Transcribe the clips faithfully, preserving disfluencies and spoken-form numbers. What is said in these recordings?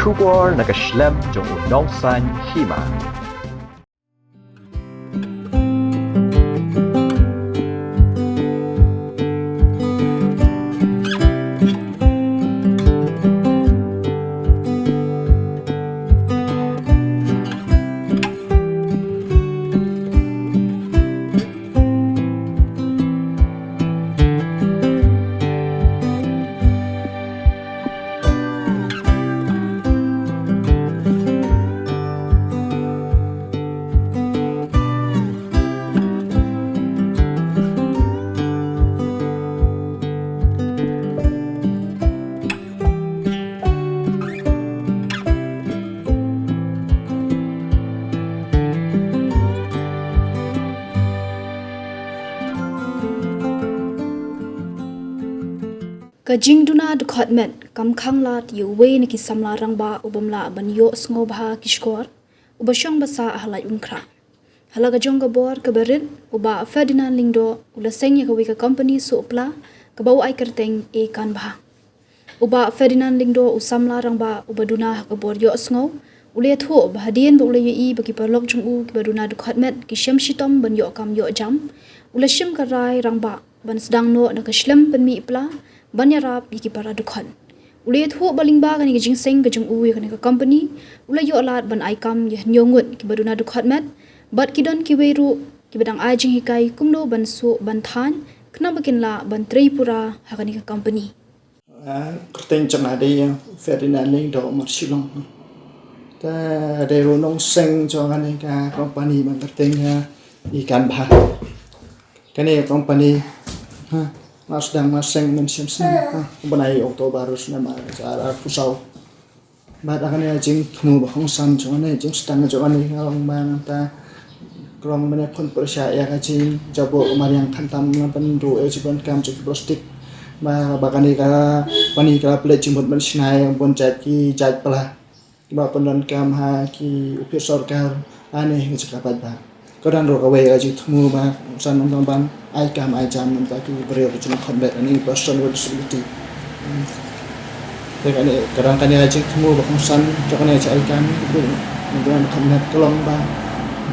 Khubor na ka shlem jong u nongsaiñ hima. Ka jingduna dkhot met kam khang lad ïa uwei na ki samla rangbah u bym lah ban ïoh sngewbha ki shkor, uba shong ba sah ha Laitumkhrah. Ha la ka jong ka bor kaba rit, u Bah Ferdinand Lyngdoh u la seng ïa kawei ka company soh pla kaba u ai kyrteng Ekan Bha. U Bah Ferdinand Lyngdoh u samla rangbah uba duna ha ka bor ïohsngew, u la ïathuh ba hadien ba u la ïohi ba ki paralok jong u kiba duna dkhot met ki shem shitom ban ïoh kam ïoh jam, u la shim ka rai rangbah ban sdang noh da ka shlem pynmih pla ban ïarap ïa ki para dkhot. U la ïathuh ba lyngba kane ka jingseng ka jong u ïa kane ka company, u la ïoh lad ban ai kam ïa hynñiew ngut kiba duna dkhot met, bad ki don kiwei ruh kiba dang ai jinghikai kumno ban soh ban thaiñ, khnang ba kin lah ban trei pura ha kane ka company. Ah, kyrteng jong nga dei ïa Ferdinand Lyngdoh, mar Shillong. Te dei ruh nongseng jong kane ka company ba kyrteng ïa Ekan Bha. Kane ka company, ha, nga sdang nga seng mynshem snem, ha, u bnai October snem ar hajar arphew saw. Bad ha kane ka jingthmu ba kongsan jong kane, jingsdang jong kane, nga long ba nangta ka long ba ngan pynpyrshah ïa ka jingjaboh mariang khamtam, ngan pynduh ïa ka jingdonkam jong ki plastik. Ba, ba kane ka, ba kane ka pynleit jingmut ban shna ïa bun jait ki jait pla kiba pyndonkam ha ki ophis sorkar, ha kane ka jaka paidbah. Ka don ruh kawei ka jingthmu ba kongsan ngan ban ai kam ai jam na bynta ki briew ki jingdkhot met, ne person with disability. Te kane, ka don kane ka jingthmu ba kongsan jong kane ka jingai kam ki briew ki jingdkhot met ka long ba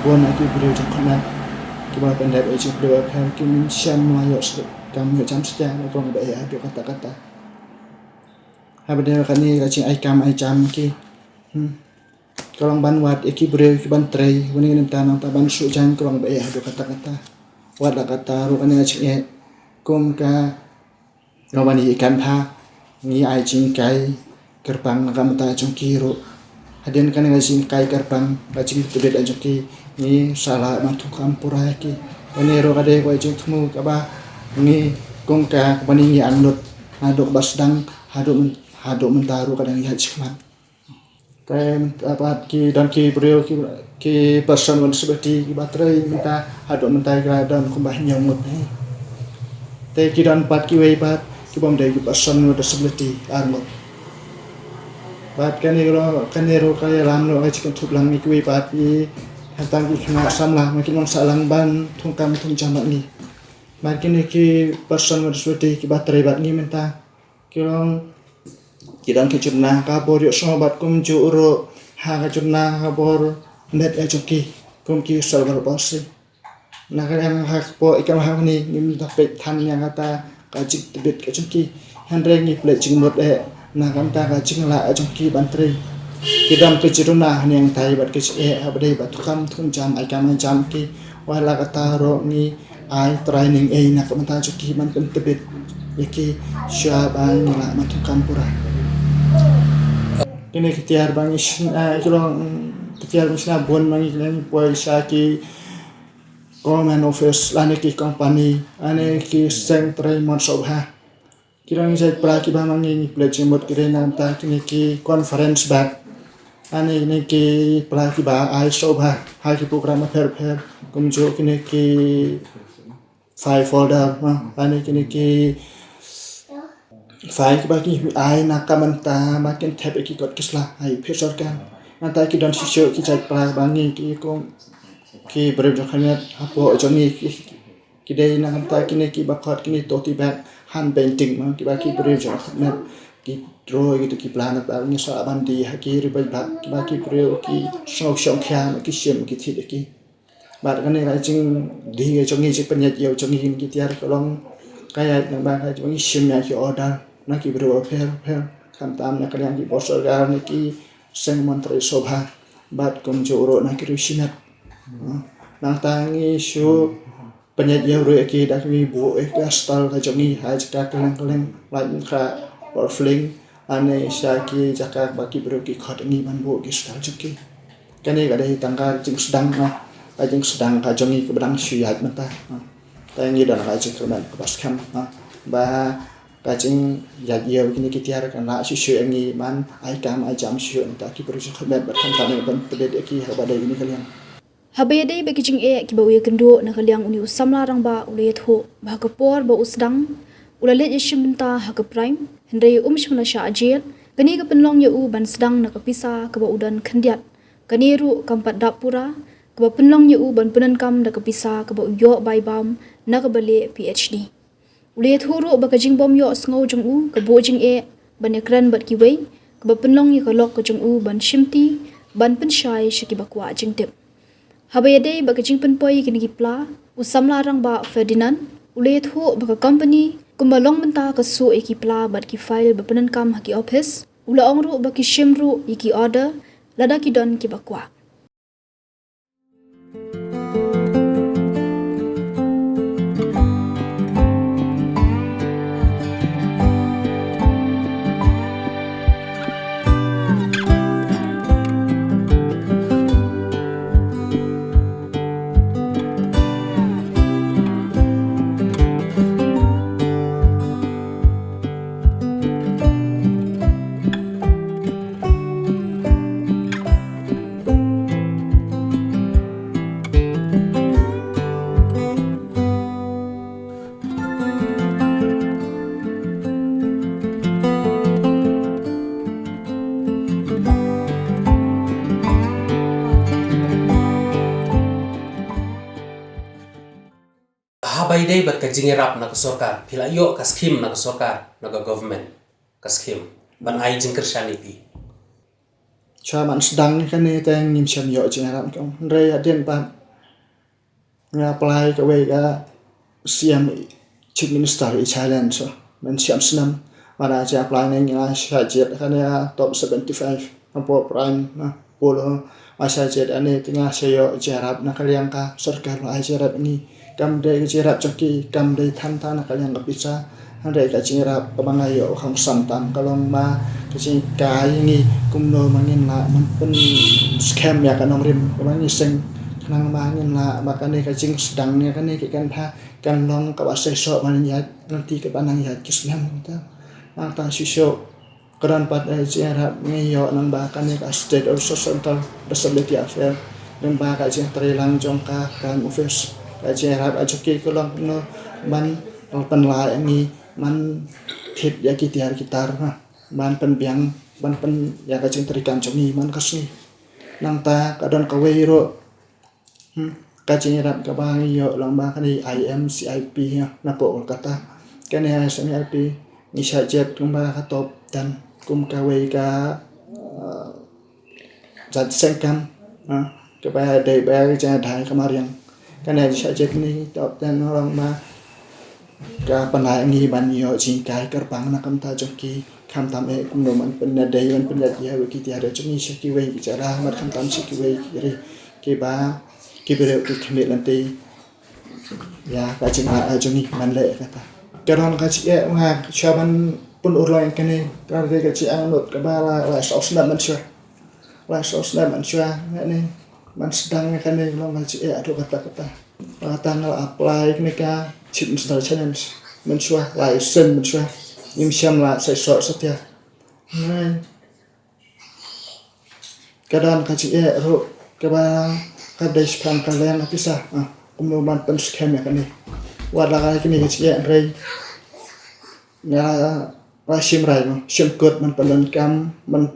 bun na ki briew jingdkhot met kiba pyndep ïa ki jingbriew ki mynsiem, la ïoh kam ïoh jam satia, la ka long ba eh haduh katta katta. Haba dei kane ka jingai kam ai jam ki, hmm, ka long ban wad ïa ki briew ki ban trei, wan ïa ka bynta nangta ban shu jan ka long ba eh haduh katta katta. Wat la katta ruh kane ka jingeh kum ka long ban ïa Ekan Bha, ngi ai jinghikai kyrpang na ka bynta jong ki ruh. Hadien kane ka jinghikai kyrpang, ka jingtbit jong ki, ngi sa lah ban thungkam pura ïa ki. Kane ruh ka dei ka jingthmu kaba ngi kum ka company ngi angnud haduh ba sdang, haduh myn-, haduh mynta ruh ka dang ïaid shakhmat. Te mynta pat ki don ki briew ki, ki person with disability kiba trei mynta, haduh mynta ki la don kumba hynñiew ngut hi. Te ki don pat kiwei pat ki bym dei ki person with disability ar ngut. Bad kane ruh, kane ruh ka ïalam ruh ka jingkynthup lang ïa kiwei pat ki, hangta ki khynnah samla ma ki long sahlang ban thungkam thungjam bad ngi. Bad kine ki person with disability kiba trei bad ngi mynta, ki long, ki don ki jumna ka bor ïohsngew bad kumjuh ruh ha ka jumna ka bor met ïa jong ki kum ki cerebral palsy. Na ka liang hapoh i kam ha une ngim da peit than ïa kata ka jingtbit ka jong ki. Hynrei ngi pynleit jingmut eh na ka bynta ka jinglah ka jong ki ban trei. Ki don ki jingduna hangne hangtai bad ki jingeh haba dei ban thungkam thungjam, ai kam ai jam ki. Wat la katta ruh ngi ai training eh na ka bynta jong ki ban pyntbit ïa ki shuwa ba ngi lah ban thungkam pura. Kine ki tiar ba ngi shna, eh, ki long, mm, ki tiar ba ngi shna bun ba ngi, ngi poi sha ki government office lane ki company lane ki seng trei mon sngewbha. Ki long ki jait pla kiba ma ngi ngi pynleit jingmut ki dei na ka bynta kine ki conference bag lane kine ki pla kiba ai sngewbha ha ki program bapher bapher, kumjuh kine ki five folder, ha, lane kine ki file kiba ki ai na ka bynta ba kin thep ïa ki kot ki sla ha i ophis sorkar. Nangta ki don shisha ki jait pla ba ngi ki kum ki briew jong ka met hapoh jong ngi ki, ki dei na ka bynta kine kiba khot kine tote bag, hand painting, ma, kiba ki briew jong ka met ki Draw ïa kito ki plan, nangta ngi sa ban die ha ki ri paidbah, kiba ki briew ki sngew shongkhia, ki shim ki thied ïa ki. Bad kane ka jingdie ka jong ngi, jingpynïaid ïew jong ngi ki tiar ka long ka ïaid lyngba ka jong ngi shim ïa ki order na ki briew bapher bapher, khamtam na ka liang ki bor sorkar ne ki seng mantri sabha, bad kumjuh ruh na ki riew shimet. Nangta ngi shu pynïaid ïew ruh ïa ki da kaba buh ïa ka stall ka jong ngi ha jaka kylleng kylleng, lait Nongkhrah, Porphylling, lane sha ki jaka ba ki briew ki khot ïa ngi ban buh ki stall jong ki. Kane ka dei tang ka jingsdang, ah, ka jingsdang ka jong ngi kaba dang shu ïaid mynta. Ah. Te ngi don ka jingkyrmen kaba skhem, ah, ba ka jingïaid ïew kine ki tiar kan lah shuh shuh ïa ngi ban ai kam ai jam shuh ïa kita ki briew jingkhyrmet bad khamtam ban pynbeit ïa ki ha kaba dei kane ka liang. Haba ïadei bad ki jingeh kiba u ïakynduh na ka liang une u samla rangbah, u la ïathuh ba ha ka por ba u sdang u la leit ïashim bynta ha ka Prime, hynrei um shym la shah jied. Kane ka pynlong ïa u ban sdang na ka pisa kaba u don khyndiat. Kane ruh kam pat dap pura, kaba pynlong ïa u ban pyndonkam da ka pisa kaba u ïoh bai bam na kaba leh PhD. U la ïathuh ruh ba ka jingbym ïohsngew jong u ka buh jingeh ban ïakren bad kiwei, kaba pynlong ïa ka lok ka jong u ban shimti, ban pynshai sha kiba kwah jingtip. Haba ïadei bad ka jingpynpoi ïa kine ki pla, u samla rangbah Ferdinand u la ïathuh ba ka company kumba long mynta ka suh ïa ki pla bad ki file ba pyndonkam ha ki ophis. U la ong ruh ba ki shim ruh ïa ki order lada ki don kiba kwah. Haba ïadei bad ka jingïarap na ka sorkar, phi la ïoh ka scheme na ka sorkar, na ka government, ka scheme ban ai jingkyrshan ïa phi? Shuwa ban sdang ïa kane te ngim shym ïoh jingïarap, hynrei hadien ba nga apply kawei ka CM, Chief Minister i challenge, so, mynshem snem. Bad nga apply ne nga shah jied kane ka top seventy five, hapoh Prime, na, Apollo, nga shah jied kane te nga shah ïoh jingïarap na ka liang ka sorkar, ba ai jingïarap ïa ngi. Kam dei ka jingïarap jong ki, kam dei than than na ka liang ka pisa. Hynrei ka jingïarap kaba nga ïoh khamtam ka long ba ka jinghikai ïa ngi kumno ba ngin lah ban pynskhem ïa ka nongrim kaba ngi seng. Khnang ba ngin lah ba kane ka jingsdang ïa kane ki kynta kan long kaba seisoh ban ïaid lynti kaba nang ïaid ki snem. Nangta shisha ka don pat ka jingïarap ngi ïoh lyngba kane ka State Resource Centre Disability Affairs, lyngba ka jingtreilang jong ka Prime Office. Ka jingïarap ka jong ki ka long kumno ban pynlah ïa ngi ban thied ïa ki tiar ki tar, na, ban pynbiang, ban pyn ïa ka jingtrei kam jong ngi man ka sngi. Nangta ka don kawei ruh, hmm, ka jingïarap kaba ngi ïoh lyngba kane I M C I P, na, napoh Kolkata. Kane I M C I P ngi shah jied kumba ka top ten, kum kawei ka, uh, jait seng kam, ha, kaba dei ba ka jingïadei ka mariang. Kane shah jied ni top ten, long ba ka pynlait ngi ban ïoh jinghikai kyrpang na ka bynta jong ki, khamtam eh kumno ban pynïadei, ban pynïadei ïa ki tiar jong ngi sha kiwei ki jaka, bad khamtam sha kiwei ki ri, kiba, ki briew ki khmih lynti ïa ka jingma, eh, jong ngi ban leh kata. Ka don ka jingeh nga shuwa ban pynurlong kane, ka dei ka jingangnud kaba la, la saw snem mynshuwa. La saw snem mynshuwa, nga ne, ban sdang ïa kane ka long ka jingeh haduh katta katta. Kata nga la apply kane ka Chief Minister Challenge mynshuwa, la shisien mynshuwa. Ngim shym la seisoh satia. Ngai. Ka don ka jingeh ruh kaba ka dei shaphang ka liang ka pisa, ah, kumno ban pynskhem ïa kane. Wat la ka kine ka jingeh hynrei nga la shim rai, shim kut ban pyndonkam, ban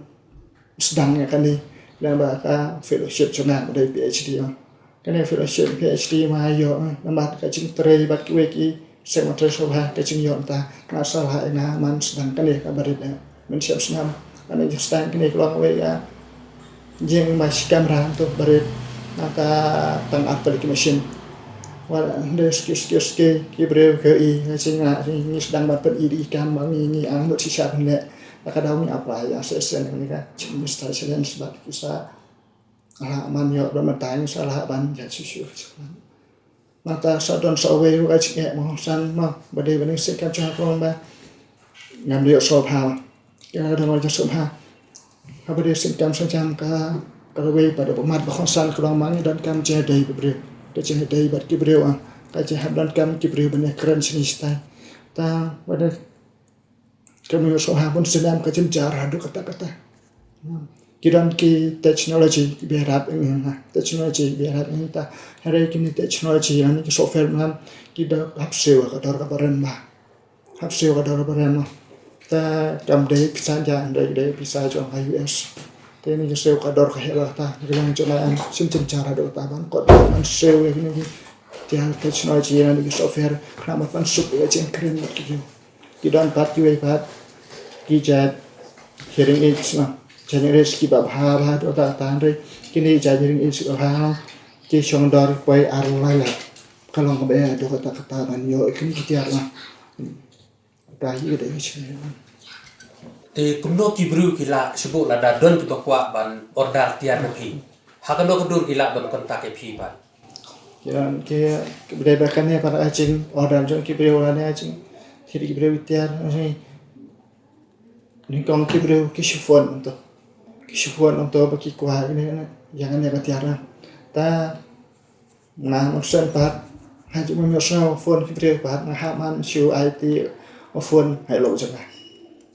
sdang ïa kane, lyngba ka fellowship jong nga ba dei PhD, ah. Kane fellowship PhD ma ïoh, eh, namar ka jingtrei bad kiwei ki seng mantri sabha, ka jingïoh mynta nga sa lah ïa nga ban sdang kane kaba rit, eh. Mynshem snem, ani jingstang kine ka long wei ïa jingmai shi kamra to barit, nangta tang ar tylli ki machine. Wat hynrei ski ski ski ki briew ki ïohi nga jingngeit, ngi sdang ban pyni ïa ki kam ba ngi, ngi angnud shisha ban leh. Ka daw ngi apply ïa session kane ka Chief Minister Challenge bad ki sa lah ban ïoh ban mynta ngi sa lah ban ïa shisha. Nangta sa don sa wei ruh ka jingeh mo san mo ba dei ba ngi sngewkam jong ka long ba ngam dei ïoh sngewbha. Ka dei ba ngi sngewbha. Haba dei sngewkam sngewjam ka, ka wei ba dei ba mat ba khongsan ka long ba ngi donkam jingïadei ba briew. Ka jingïadei bad ki briew, ah, ka jingïadei donkam ki briew ban ïakren shane shatai. Ta ba dei ka mut sngewbha bun snem ka jynjar haduh katta katta. Ki don ki technology ki ba ïarap ïa ngi, technology ki ba ïarap ïa ngi ta. Hynrei kine technology lane ki software mynta ki da hap siew ka dor kaba ren bha. Hap siew ka dor kaba ren bha. Ta kam dei pisa ja, hynrei dei pisa jong ka U S. Te ngi siew ka dor ka heh bha ta, ngi long jong ka em, sngewjynjar haduh ta ban kot ban siew ïa kine ki, ïa technology lane ki software, khnang ban pynsuk ïa ka jingkren bad ki briew. Ki don pat kiwei pat ki jait hearing aids, na, jait hearing aids kiba bha bha haduh katta katta, hynrei kine ki jait hearing aids kiba bha ki shong dor poi ar lai lak. Ka long kaba eh haduh katta katta ban ïoh ïa kine ki tiar, na. Ka hi ka dei ka jingeh. Te kumno ki briew ki lah, shu buh lada don kiba kwah ban order tiar na phi, ha kano ka dur ki lah ban contact ïa phi pat? Ki don ki, ki ba dei ba kane pat ka jing order jong ki briew lane ka jing thied ki briew tiar, na, nyngkong ki briew ki shu phone hangto. Ki shu phone hangto ba ki kwah ïa kane, ïa kane ka tiar, na. Ta nga mynshem pat, ha jingmut mynta phone ki briew pat, nga hap ban shu ai ti phone ha i lok jong nga.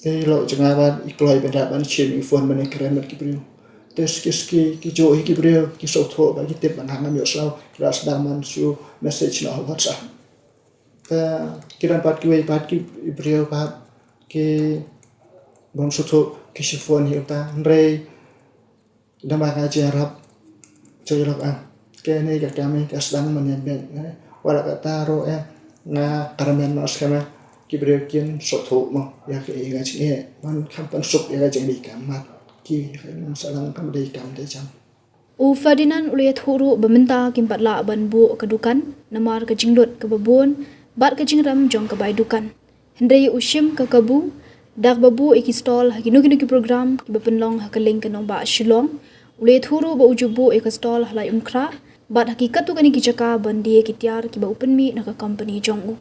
Te i lok jong nga pat i kloi bynta ban shim i phone ban ïakren bad ki briew. Te ski ski ki juh hi ki briew ki sngewthuh ba ki tip ba nga ngam ïoh sngewbha, ki la sdang ban shu message noh ha WhatsApp. Te ki don pat kiwei pat ki briew pat ki bym sngewthuh ki shu phone hi, ta hynrei da ba ka jingïarap jong i lok, ah, kane ka kam ka sdang ban ïaid beit, eh. Wat la katta ruh, eh, nga kyrmen noh skhem, eh, ki briew kin sngewthuh mo ïa ka, ïa ka jingeh, ban kham pynsuk ïa ka jingdei kam, mat ki, ka nang sahlang kam dei kam dei jam. U Ferdinand u la ïathuh ruh ba mynta kim pat lah ban buh ka dukan namar ka jinglut kaba bun bad ka jingrem jong ka bai dukan. Hynrei u shim ka kabu da kaba buh ïa ki stall ha kino kino ki program kiba pynlong ha kylleng ka nongbah Shillong. U la ïathuh ruh ba u ju buh ïa ka stall ha Laitumkhrah bad ha ki katto katne ki jaka ban die ïa ki tiar kiba u pynmih na ka company jong u.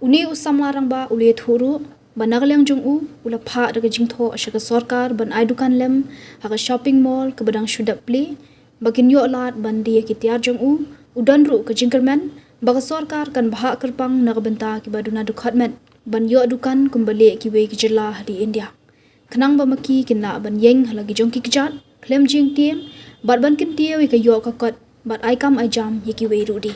Une u samla rangbah u la ïathuh ruh ba na ka liang jong u, u la phah da ka jingthoh sha ka sorkar ban ai dukan lem ha ka shopping mall kaba dang shu dep plie, ba kin ïoh lad ban die ïa ki tiar jong u. U don ruh ka jingkyrmen ba ka sorkar kan bhah kyrpang na ka bynta kiba duna dkhot met ban ïoh dukan kumba leh kiwei ki jylla ha ri India, khnang ba ma ki kin lah ban ïeng ha la ki jong ki kjat khlem jingtieng bad ban kyntiew ïa ka ïoh ka kot bad ai kam ai jam ïa kiwei ruh de.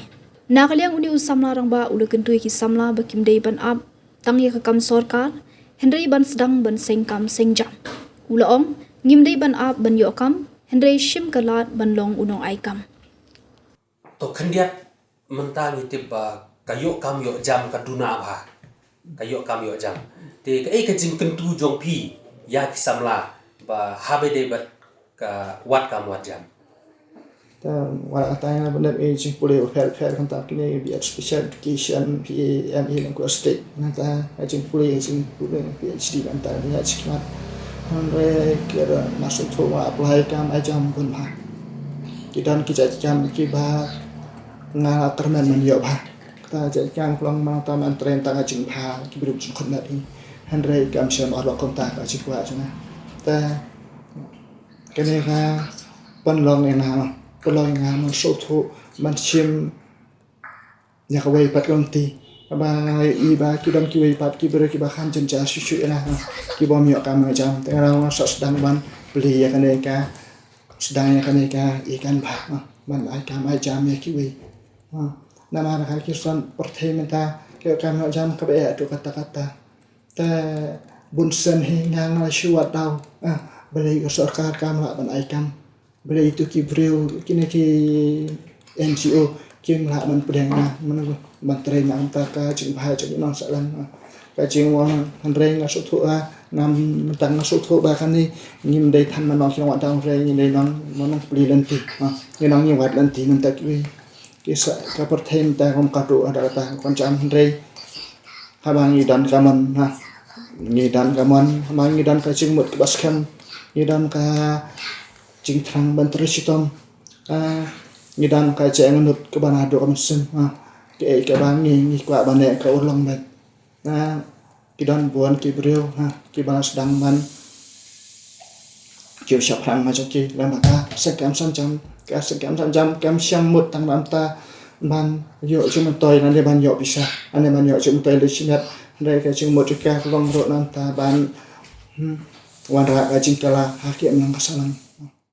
Na ka liang une u samla rangbah u la kyntu ïa ki samla ba kim dei ban ap tang ïa ka kam sorkar, hynrei ban sdang ban seng kam seng jam. U la ong, ngim dei ban ap ban ïoh kam, hynrei shim ka lad ban long u nongai kam. To khyndiat mynta ngi tip ba ka ïoh kam ïoh jam ka duna bha. Ka ïoh kam ïoh jam. Te kaei ka jingkyntu jong phi ïa ki samla ba haba dei bad ka wad kam wad jam? Te wat la katta nga ban dep ïa jingpule bapher bapher, khamtam kine B Ed Special Education, B A M A Linguistic, nangta ka jingpule, ka jingpule P H D, nangta ka jingpule jingkhmat. Hynrei ki da, nga sngewthuh, nga apply kam ai jam bun bha. Ki don ki jait kam kiba nga la kyrmen ban ïoh bha. Kata jait kam ka long ba nangta ban train tang ka jingbha ki briew jingkhot met hi. Hynrei kam shym ar lok kumta ka jingkwah jong nga. Te kane ka pynlong ïa nga, pynlong ïa nga ban sngewthuh, ban shim ïa kawei pat ka lynti. Kaba nga ïohi ba ki don kiwei pat ki briew kiba kham jynjar shuh shuh ïa nga, ki bym ïoh kam ïoh jam. Te nga ruh nga sa sdang ban plie ïa kane ka, sdang ïa kane ka, ïa kan bha, ban ai kam ai jam ïa kiwei. Namar ka ki son pyrthei mynta, ki ïoh kam ïoh jam kaba eh haduh katta katta. Te bun sien hi nga nga la shu wad daw, ah, balei ka sorkar kam lah ban ai kam. Balei itu ki briew, kine ki N G O kim lah ban pdiang nga, ban, ban trei na ka bynta ka jingbha jong ki nong sahlang, ah. Ka jingwan hynrei nga sngewthuh, ah, Ngam, mynta nga sngewthuh ba kane ngim dei than ma nong ki nongwad dang re, ngi dei nong, ma nongplie lynti. Ha, ngi nong ngi wad lynti mynta ki, ki sa ka pyrthei mynta kum ka duh haduh kata ka kynjam, hynrei haba ngi don ka mon, ha, ngi don ka mon, haba ngi don ka jingmut kaba skhem, ngi don ka jingthrang ban trei shitom, ha, ngi don ka jingangnud kaba naduh ka mynsiem, ha, kaei kaba ngi, ngi kwah ban leh ka urlong beit. Ha, ki don bun ki briew, ha, kiba sdang ban kiew shaphrang ha jong ki, lem bad ka seng kem seng jam, ka seng kem seng jam, kem shym mut tang namar ta ban ïoh jingmyntoi, lane ban ïoh pisa, lane ban ïoh jingmyntoi leit shimet, hynrei ka jingmut jong ka ka long ruh namar ta ban, hmm, wanrah ka jingkylla ha ki imlang ka sahlang.